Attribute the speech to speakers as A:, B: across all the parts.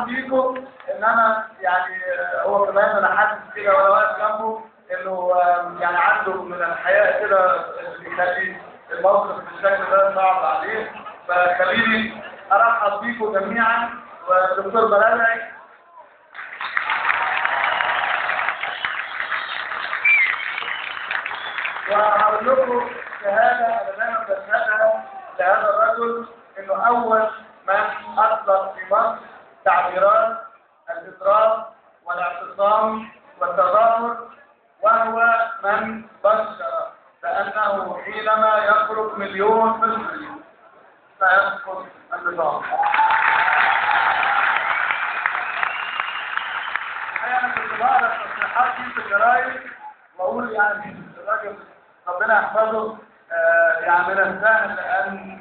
A: بيكم، انما يعني هو كمان انا حاسس كده وانا واقف جنبه انه يعني عنده من الحياة كده اللي بيخلي الموقف بالشكل ده صعب عليه. فخليني ارحب بيكم جميعا والدكتور بلالعي. وهقول لكم شهادة انا دايما بشهدها لهذا الرجل، انه اول من اطلق في مصر تعبيرات الاضراب والاعتصام والتظاهر، وهو من بشر بانه حينما يخرج مليون مصري سيسقط النظام. انا كنت بقرا التصريحات دي في الجرايد واقول يعني الراجل ربنا يحفظه، يعني من السهل ان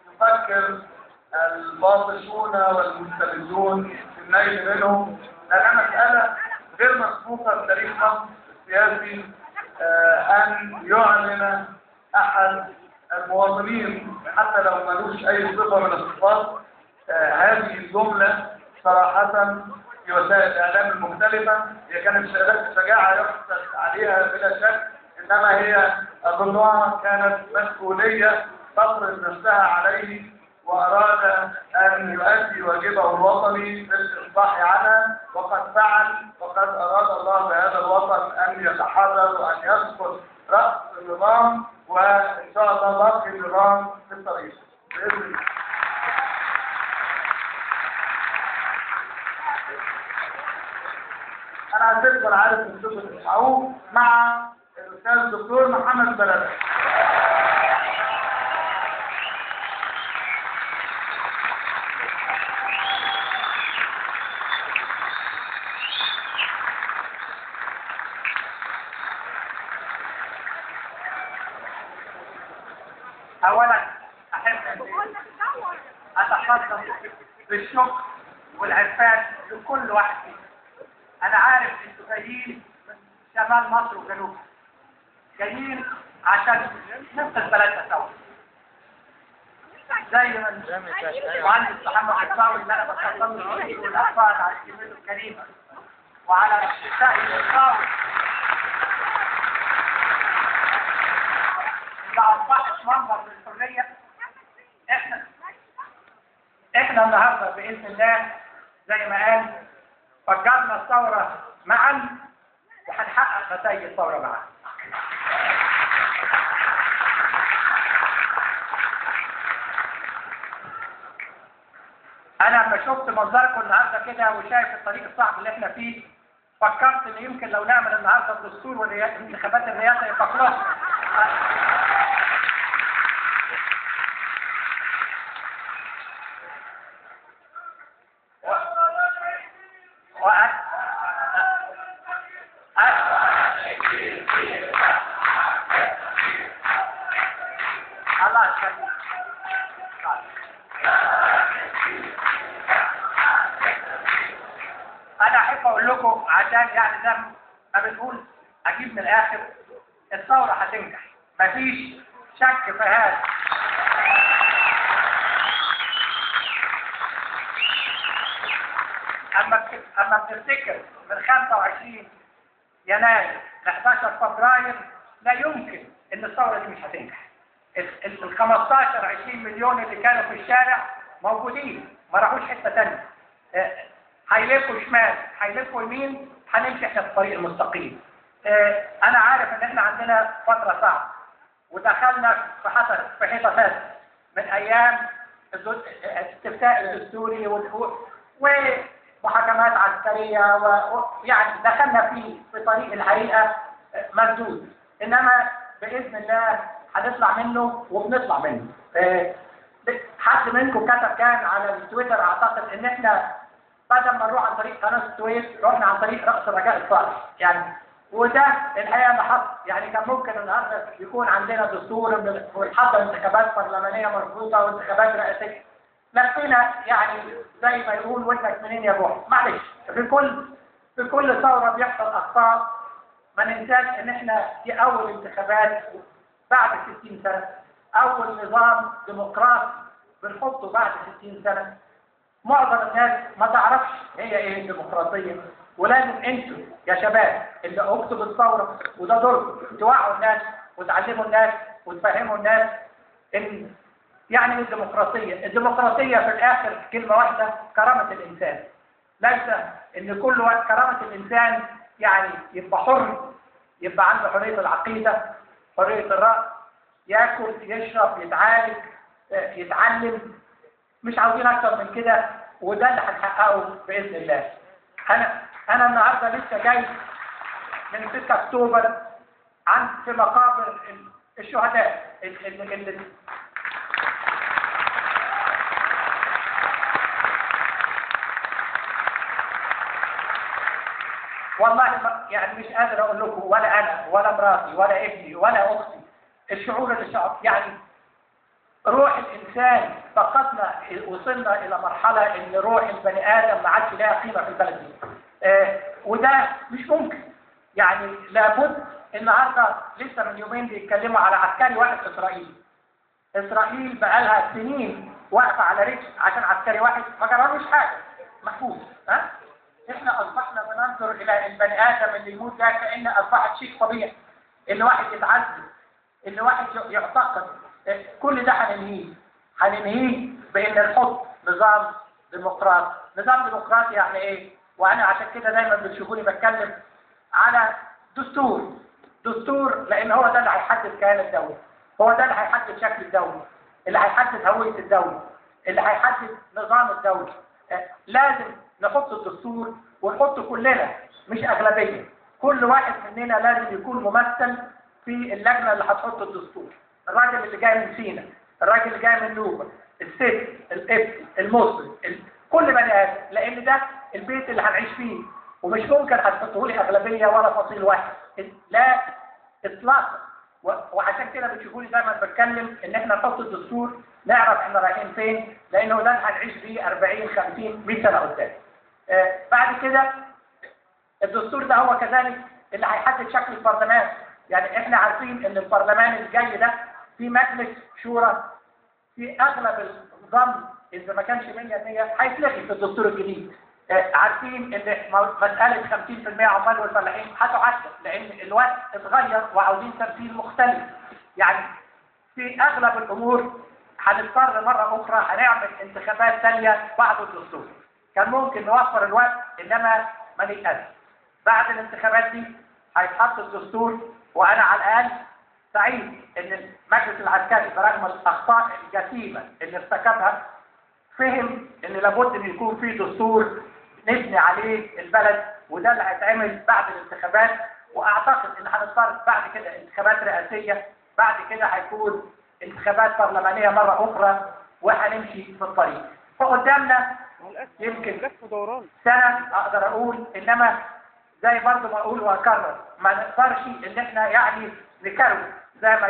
A: يفكر الباطشون والمستبدون في النيل منهم، لأنها مسألة غير مسبوقة في تاريخ مصر السياسي أن يعلن أحد المواطنين حتى لو ملوش أي صفة من الصفات هذه الجملة صراحة في وسائل الإعلام المختلفة. هي كانت شجاعة يحسد عليها بلا شك، إنما هي أظنها كانت مسؤولية تفرض نفسها عليه، وأراد أن يؤدي واجبه الوطني في الإصلاح عنها، وقد فعل. وقد أراد الله بهذا الوطن أن يتحرر وأن يسقط رأس النظام، وإن شاء الله باقي النظام في الطريق بإذن الله. أنا هسيبكم عارف إنكم تسمعوه مع الأستاذ الدكتور محمد بلالعي.
B: أولا أحب أن أتقدم بالشكر والعرفان لكل واحد فيكم. أنا عارف أنتوا جايين من شمال مصر وجنوبها، جايين عشان ننقذ بلدنا سوا، زي ما المهندس محمد الطاوي اللي أنا بتقدم له الشكر والعرفان على كلمته الكريمة، وعلى السائل الطاوي اللي أصبحت منبر للحرية. احنا النهارده باذن الله زي ما قال فجرنا الثورة معا، وهنحقق نتائج الثورة معا. انا لما شفت منظركم النهارده كده وشايف الطريق الصعب اللي احنا فيه، فكرت ان يمكن لو نعمل النهارده الدستور والانتخابات الرئاسية يبقى خلاص. الله يخليك. انا احب اقول لكم عشان يعني زي ما بنقول اجيب من الاخر، الثورة هتنجح، مفيش شك في هذا. اما بنفتكر من 25 يناير ل 11 فبراير لا يمكن ان الثورة دي مش هتنجح. ال 15 20 مليون اللي كانوا في الشارع موجودين، ما راحوش حتة ثانية. هيلفوا شمال، هيلفوا يمين، هنمشي احنا في الطريق المستقيم. انا عارف ان احنا عندنا فترة صعبة، ودخلنا في حيطة فاسدة من ايام الاستفتاء الدستوري ومحاكمات عسكرية، ويعني دخلنا في طريق الحقيقة مسدود، انما باذن الله هنطلع منه وبنطلع منه. حد منكم كتب كان على التويتر اعتقد ان احنا بدل ما نروح عن طريق قناة السويس رحنا عن طريق راس الرجاء الصالح، يعني وده الحقيقة اللي حصل. يعني كان ممكن النهارده يكون عندنا دستور ونحضر انتخابات برلمانية مربوطة وانتخابات رئاسيه. لفينا يعني زي ما يقول ودنك منين يا بوح. معلش، في كل ثورة بيحصل اخطاء. ما ننساش ان احنا دي اول انتخابات بعد 60 سنة، اول نظام ديمقراطي بنحطه بعد 60 سنة. معظم الناس ما تعرفش هي ايه الديمقراطية، ولازم انتوا يا شباب اللي قمتوا بالثورة وده دوركم توعوا الناس وتعلموا الناس وتفهموا الناس ان يعني ايه الديمقراطية. الديمقراطية في الاخر كلمة واحدة، كرامة الانسان. ليس ان كل وقت كرامة الانسان يعني يبقى حر، يبقى عنده حرية العقيدة، حرية الراي، ياكل، يشرب، يتعالج، يتعلم. مش عاوزين اكتر من كده، وده اللي هنحققه باذن الله. انا النهارده لسه جاي من 6 اكتوبر عند في مقابر الشهداء اللي والله يعني مش قادر اقول لكم، ولا انا ولا مراتي ولا ابني ولا اختي، الشعور اللي شعر يعني روح الانسان فقدنا، وصلنا الى مرحلة ان روح البني ادم ما عادش لها قيمة في البلد دي. وده مش ممكن، يعني لابد. النهارده لسه من يومين بيتكلموا على عسكري واحد اسرائيلي. اسرائيل بقالها سنين واقفة على رجل عشان عسكري واحد ما جرالوش حاجة، محفوظ. ها؟ احنا اصبحنا بننظر الى البني ادم اللي يموت ده كأن اصبحت شيء طبيعي، ان واحد يتعذب، ان واحد يعتقد. كل ده هننهيه، هننهيه بان نحط نظام ديمقراطي. نظام ديمقراطي يعني ايه؟ وانا عشان كده دايما بتشوفوني بتكلم على دستور، دستور، لان هو ده اللي هيحدد كيان الدولة، هو ده اللي هيحدد شكل الدولة، اللي هيحدد هوية الدولة، اللي هيحدد نظام الدولة. لازم نحط الدستور ونحط كلنا، مش اغلبية، كل واحد مننا لازم يكون ممثل في اللجنة اللي هتحط الدستور. الراجل اللي جاي من سينا، الراجل اللي جاي من نوبه، الست، الابن، المسلم، كل بني ادم، لان ده البيت اللي هنعيش فيه، ومش ممكن هتحطه لي اغلبية ولا فصيل واحد، لا اطلاقا. وعشان كده بتشوفوني دايما بتكلم ان احنا نحط الدستور، نعرف احنا رايحين فين، لانه ده اللي هنعيش فيه 40 50 100 سنة قدام. بعد كده الدستور ده هو كذلك اللي هيحدد شكل البرلمان. يعني احنا عارفين ان البرلمان الجاي ده في مجلس شورى في اغلب الظن اذا ما كانش 100% هيتلغي في الدستور الجديد. عارفين ان مسالة 50% عمال والفلاحين هتعدل، لان الوقت اتغير وعاوزين تمثيل مختلف. يعني في اغلب الامور هنضطر مرة اخرى هنعمل انتخابات ثانية بعد الدستور. كان ممكن نوفر الوقت، انما ما نيأس. بعد الانتخابات دي هيتحط الدستور، وانا على الاقل سعيد ان المجلس العسكري برغم الاخطاء الجسيمة اللي ارتكبها فهم ان لابد ان يكون في دستور نبني عليه البلد، وده اللي هيتعمل بعد الانتخابات. واعتقد ان هنضطر بعد كده انتخابات رئاسيه، بعد كده هيكون انتخابات برلمانية مرة اخرى، وهنمشي في الطريق. فقدامنا يمكن سنة اقدر اقول، انما زي برضه ما اقول واكرر، ما نقدرش ان احنا يعني نكرر زي ما